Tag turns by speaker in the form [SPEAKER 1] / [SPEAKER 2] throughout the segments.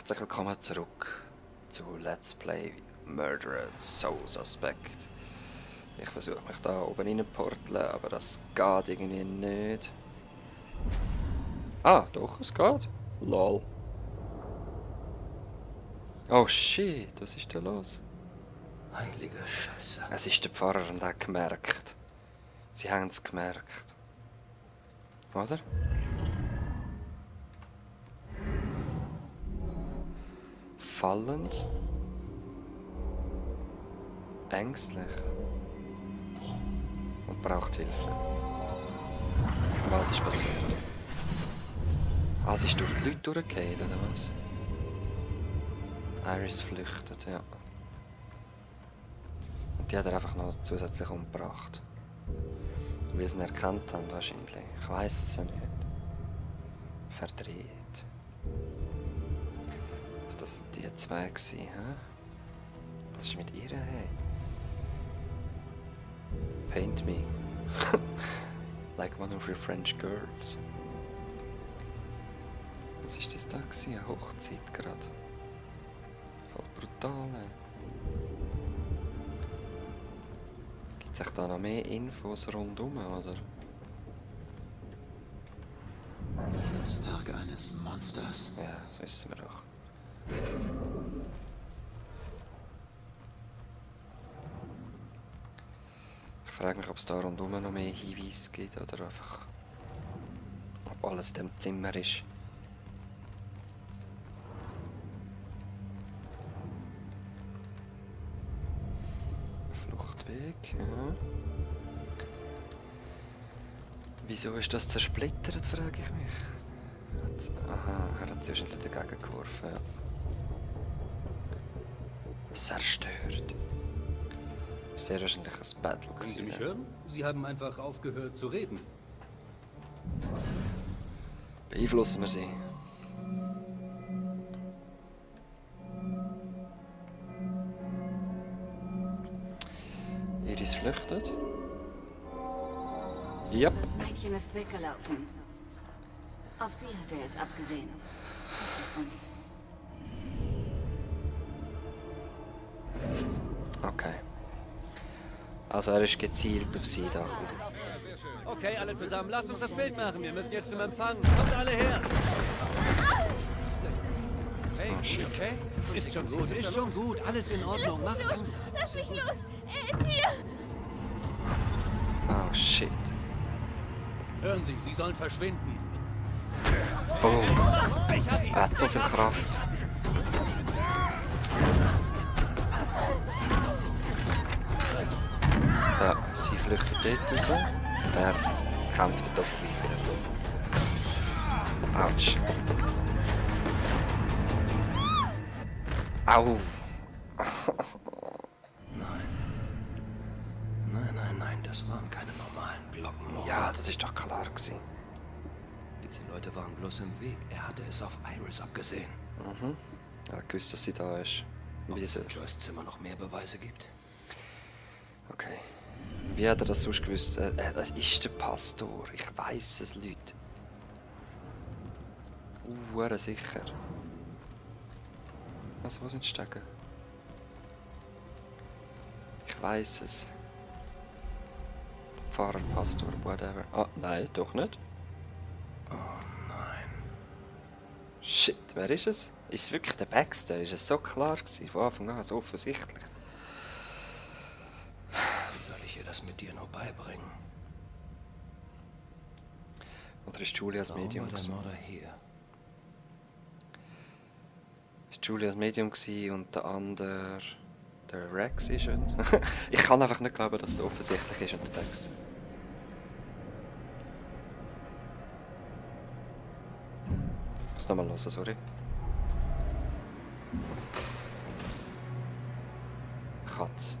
[SPEAKER 1] Herzlich willkommen zurück zu Let's Play Murdered Soul Suspect. Ich versuche mich da oben rein zu porteln, aber das geht irgendwie nicht. Ah, doch, es geht. Lol. Oh shit, was ist da los?
[SPEAKER 2] Heilige Scheiße.
[SPEAKER 1] Es ist der Pfarrer und er hat gemerkt. Sie haben es gemerkt. Oder? Fallend. Ängstlich. Und braucht Hilfe. Was ist passiert? Ah, sie ist durch die Leute durchgefallen, oder was? Iris flüchtet, ja. Und die hat er einfach noch zusätzlich umgebracht. Weil sie ihn erkannt haben, wahrscheinlich. Ich weiss es ja nicht. Verdreht. Das sind die zwei gewesen, hä? Was ist mit ihr, hey? Paint me. Like one of your French girls. Was ist das da gewesen? Eine Hochzeit gerade. Voll brutal, ey. Gibt es da noch mehr Infos rundum, oder?
[SPEAKER 2] Das Werk eines Monsters.
[SPEAKER 1] Ja, das wissen wir doch. Ich frage mich, ob es da rundum noch mehr Hinweise gibt oder einfach ob alles in dem Zimmer ist. Fluchtweg, ja. Wieso ist das zersplittert, frage ich mich. Aha, er hat sie wahrscheinlich dagegen geworfen, ja. Zerstört. Sehr wahrscheinlich ein Battle
[SPEAKER 3] Können Sie mich
[SPEAKER 1] gewesen.
[SPEAKER 3] hören? Sie haben einfach aufgehört zu reden.
[SPEAKER 1] Beeinflussen wir sie. Iris flüchtet. Ja.
[SPEAKER 4] Das Mädchen ist weggelaufen. Auf sie hat er es abgesehen. Nicht auf uns.
[SPEAKER 1] Okay. Also er ist gezielt auf sie da.
[SPEAKER 5] Okay, alle zusammen, lasst uns das Bild machen. Wir müssen jetzt zum Empfang. Kommt alle her. Hey,
[SPEAKER 1] Oh, shit.
[SPEAKER 5] okay? Ist schon gut. Alles in Ordnung. Macht Angst.
[SPEAKER 6] Lass mich los! Er ist hier!
[SPEAKER 1] Oh shit.
[SPEAKER 3] Hören Sie, Sie sollen verschwinden.
[SPEAKER 1] Boom. Er hat so viel Kraft. Ja, sie flüchtet dort raus. Und er kämpft dort weiter. Autsch. Au.
[SPEAKER 2] Nein, das waren keine normalen Glocken.
[SPEAKER 1] Ja, das ist doch klar gewesen.
[SPEAKER 2] Diese Leute waren bloß im Weg. Er hatte es auf Iris abgesehen.
[SPEAKER 1] Er gewusst, dass sie da ist.
[SPEAKER 2] Ob
[SPEAKER 1] Wie
[SPEAKER 2] es
[SPEAKER 1] sie...
[SPEAKER 2] in Joyce Zimmer noch mehr Beweise gibt?
[SPEAKER 1] Okay. Wie hat er das sonst gewusst? Das ist der Pastor. Ich weiss es, Leute. Sicher. Also, wo sind die Stege? Ich weiss es. Der Pfarrer, Pastor, whatever. Ah, nein, doch nicht.
[SPEAKER 2] Oh nein.
[SPEAKER 1] Shit, wer ist es? Ist es wirklich der Baxter? Ist es so klar gewesen? Von Anfang an, so offensichtlich.
[SPEAKER 2] Wie soll ich ihr das mit dir noch beibringen?
[SPEAKER 1] Oder ist Julias
[SPEAKER 2] Warum
[SPEAKER 1] Medium
[SPEAKER 2] war der
[SPEAKER 1] gewesen?
[SPEAKER 2] Mörder hier?
[SPEAKER 1] Ist Julias Medium gewesen und der andere... Der Rex ist er. Ich kann einfach nicht glauben, dass es so offensichtlich ist und der Baxter. Ich muss nochmal hören, sorry. Katz.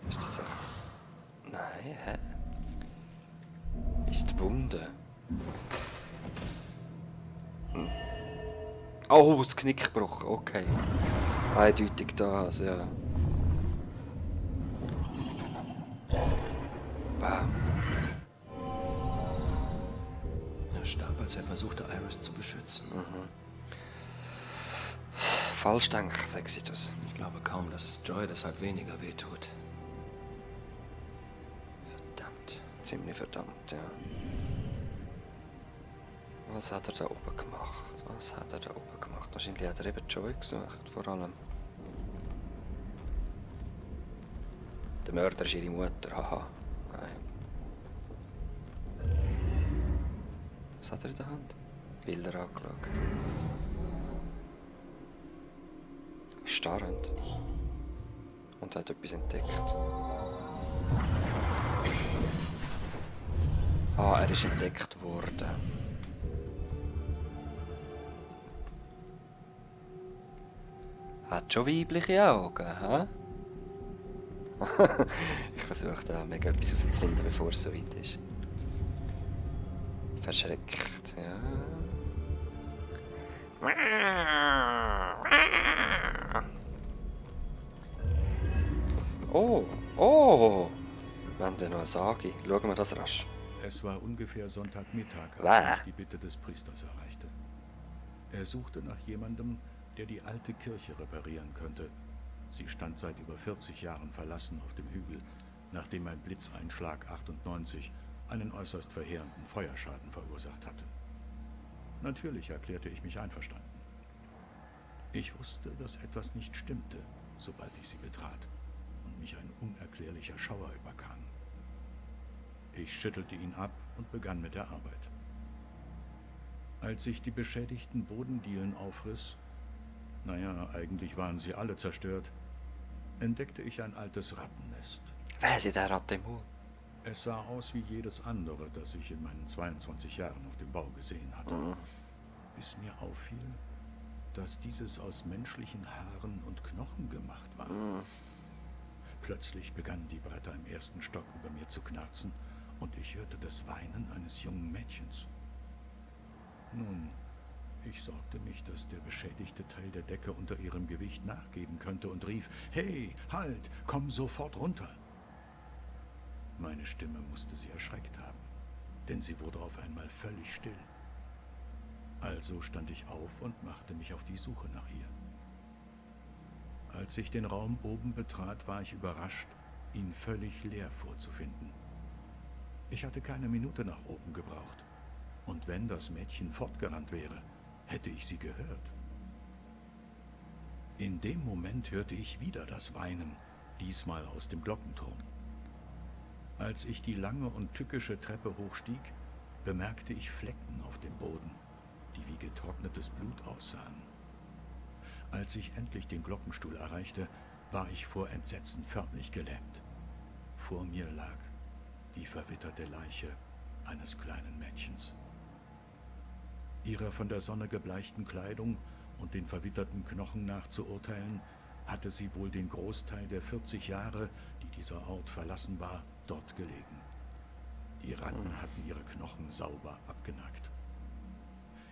[SPEAKER 1] Ist das echt? Nein, hä? Ist die Wunde? Oh, das Knick gebrochen, okay. Eindeutig das, ja. Bam.
[SPEAKER 2] Er starb, als er versuchte, Iris zu beschützen.
[SPEAKER 1] Falsch denkt, Exitus.
[SPEAKER 2] Ich glaube kaum, dass es Joy deshalb weniger wehtut. Verdammt.
[SPEAKER 1] Ziemlich verdammt, ja. Was hat er da oben gemacht? Was hat er da oben gemacht? Wahrscheinlich hat er eben Joy gesucht, vor allem. Der Mörder ist ihre Mutter, haha. Nein. Was hat er in der Hand? Bilder angeschaut. Starrend. Und hat etwas entdeckt. Ah, er ist entdeckt worden. Hat schon weibliche Augen, hä? Ich versuche da mega etwas herauszufinden, bevor es so weit ist. Verschreckt, ja. Oh, oh! Wir haben ja noch eine Sage. Schauen wir das rasch.
[SPEAKER 7] Es war ungefähr Sonntagmittag,
[SPEAKER 1] Bäh.
[SPEAKER 7] als ich die Bitte des Priesters erreichte. Er suchte nach jemandem, der die alte Kirche reparieren könnte. Sie stand seit über 40 Jahren verlassen auf dem Hügel, nachdem ein Blitzeinschlag 98 einen äußerst verheerenden Feuerschaden verursacht hatte. Natürlich erklärte ich mich einverstanden. Ich wusste, dass etwas nicht stimmte, sobald ich sie betrat, und mich ein unerklärlicher Schauer überkam. Ich schüttelte ihn ab und begann mit der Arbeit. Als ich die beschädigten Bodendielen aufriss, naja, eigentlich waren sie alle zerstört, entdeckte ich ein altes Rattennest.
[SPEAKER 1] Wer ist der Ratte im Mund?
[SPEAKER 7] Es sah aus wie jedes andere, das ich in meinen 22 Jahren auf dem Bau gesehen hatte. Bis mir auffiel, dass dieses aus menschlichen Haaren und Knochen gemacht war. Plötzlich begannen die Bretter im ersten Stock über mir zu knarzen und ich hörte das Weinen eines jungen Mädchens. Nun, ich sorgte mich, dass der beschädigte Teil der Decke unter ihrem Gewicht nachgeben könnte und rief: »Hey, halt, komm sofort runter!« Meine Stimme musste sie erschreckt haben, denn sie wurde auf einmal völlig still. Also stand ich auf und machte mich auf die Suche nach ihr. Als ich den Raum oben betrat, war ich überrascht, ihn völlig leer vorzufinden. Ich hatte keine Minute nach oben gebraucht. Und wenn das Mädchen fortgerannt wäre, hätte ich sie gehört. In dem Moment hörte ich wieder das Weinen, diesmal aus dem Glockenturm. Als ich die lange und tückische Treppe hochstieg, bemerkte ich Flecken auf dem Boden, die wie getrocknetes Blut aussahen. Als ich endlich den Glockenstuhl erreichte, war ich vor Entsetzen förmlich gelähmt. Vor mir lag die verwitterte Leiche eines kleinen Mädchens. Ihrer von der Sonne gebleichten Kleidung und den verwitterten Knochen nach zu urteilen, hatte sie wohl den Großteil der 40 Jahre, die dieser Ort verlassen war, dort gelegen. Die Ratten hatten ihre Knochen sauber abgenagt.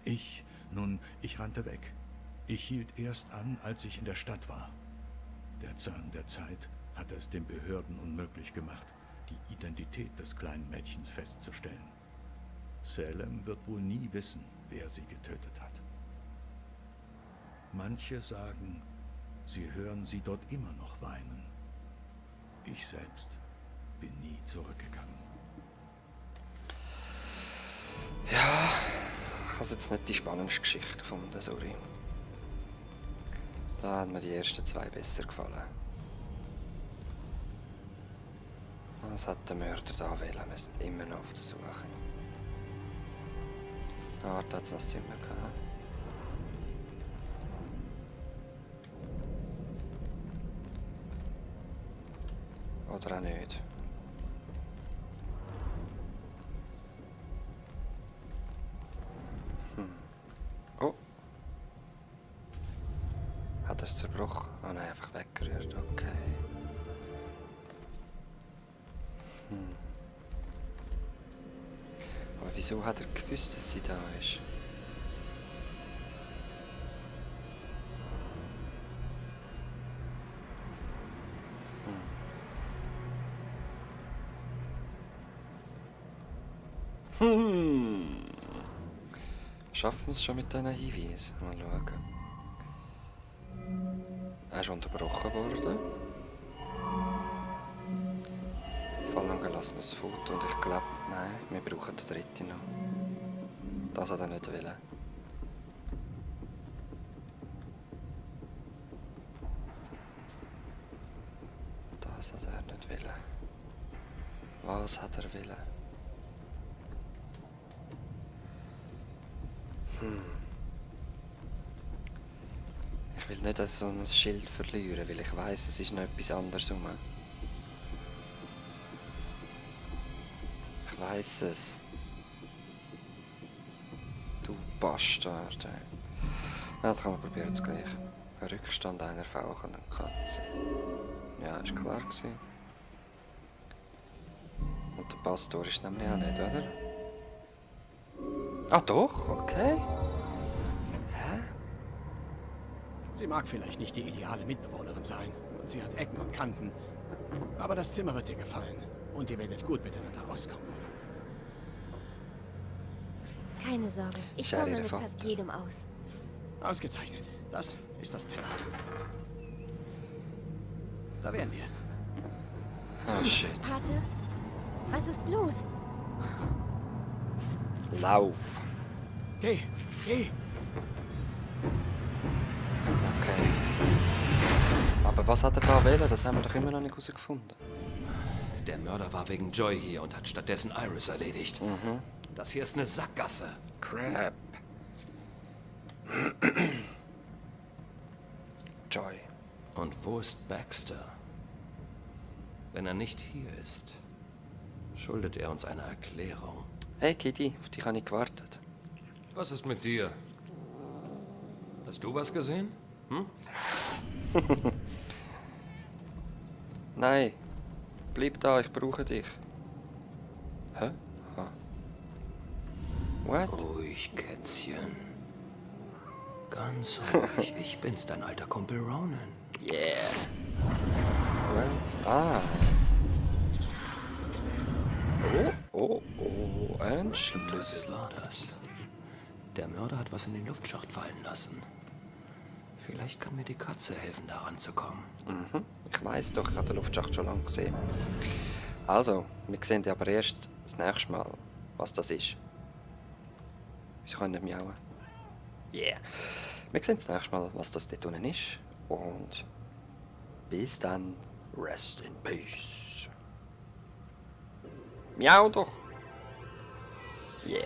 [SPEAKER 7] Ich rannte weg. Ich hielt erst an, als ich in der Stadt war. Der Zahn der Zeit hatte es den Behörden unmöglich gemacht, die Identität des kleinen Mädchens festzustellen. Salem wird wohl nie wissen, wer sie getötet hat. Manche sagen, sie hören sie dort immer noch weinen. Ich selbst bin nie zurückgegangen.
[SPEAKER 1] Ja, ich habe jetzt nicht die spannendste Geschichte gefunden, sorry. Da haben mir die ersten zwei besser gefallen. Was hat der Mörder da wählen? Wir sind immer noch auf der Suche. Ah, warte, hat es noch das Zimmer gehabt? Oder auch nicht? Oh! Hat er es zerbrochen? Oh nein, einfach weggerührt, okay. Aber wieso hat er gewusst, dass sie da ist? Schaffen wir es schon mit diesen Hinweisen? Mal schauen. Er ist unterbrochen worden. Fallen gelassenes Foto und ich glaube, nein, wir brauchen den dritten noch. Das hat er nicht wollen. Das hat er nicht wollen. Was hat er wollen? Ich will nicht so ein Schild verlieren, weil ich weiss, es ist noch etwas anderes rum. Ich weiss es. Du Bastard. Ey. Das kann man probieren jetzt gleich. Rückstand einer fauchenden Katze. Ja, ist klar gewesen. Und der Pastor ist nämlich auch nicht, oder? Ah doch, okay.
[SPEAKER 8] Sie mag vielleicht nicht die ideale Mitbewohnerin sein und sie hat Ecken und Kanten, aber das Zimmer wird dir gefallen und ihr werdet gut miteinander auskommen.
[SPEAKER 6] Keine Sorge, ich
[SPEAKER 1] Schade,
[SPEAKER 6] komme
[SPEAKER 1] der
[SPEAKER 6] mit
[SPEAKER 1] Vater.
[SPEAKER 6] fast jedem aus.
[SPEAKER 8] Ausgezeichnet. Das ist das Zimmer. Da wären wir.
[SPEAKER 1] Oh shit.
[SPEAKER 6] Pate, was ist los?
[SPEAKER 1] Lauf.
[SPEAKER 8] Geh, geh.
[SPEAKER 1] Okay. Aber was hat er da wählen? Das haben wir doch immer noch nicht herausgefunden.
[SPEAKER 2] Der Mörder war wegen Joy hier und hat stattdessen Iris erledigt. Das hier ist eine Sackgasse.
[SPEAKER 1] Crap. Joy.
[SPEAKER 2] Und wo ist Baxter? Wenn er nicht hier ist, schuldet er uns eine Erklärung.
[SPEAKER 1] Hey Kitty, auf dich habe ich gewartet.
[SPEAKER 2] Was ist mit dir? Hast du was gesehen?
[SPEAKER 1] Nein. Bleib da, ich brauche dich. Hä? Ah. What?
[SPEAKER 2] Ruhig, Kätzchen. Ganz ruhig. Ich bin's, dein alter Kumpel Ronan.
[SPEAKER 1] Yeah. What? Ah. Ein
[SPEAKER 2] Zum Glück
[SPEAKER 1] Schlüssel.
[SPEAKER 2] war das. Der Mörder hat was in den Luftschacht fallen lassen. Vielleicht kann mir die Katze helfen, da ranzukommen.
[SPEAKER 1] Ich weiss doch, ich habe den Luftschacht schon lange gesehen. Also, wir sehen aber erst das nächste Mal, was das ist. Wieso kann ich nicht miauen? Yeah. Wir sehen das nächste Mal, was das dort unten ist. Und bis dann, rest in peace. Miau doch. Yeah.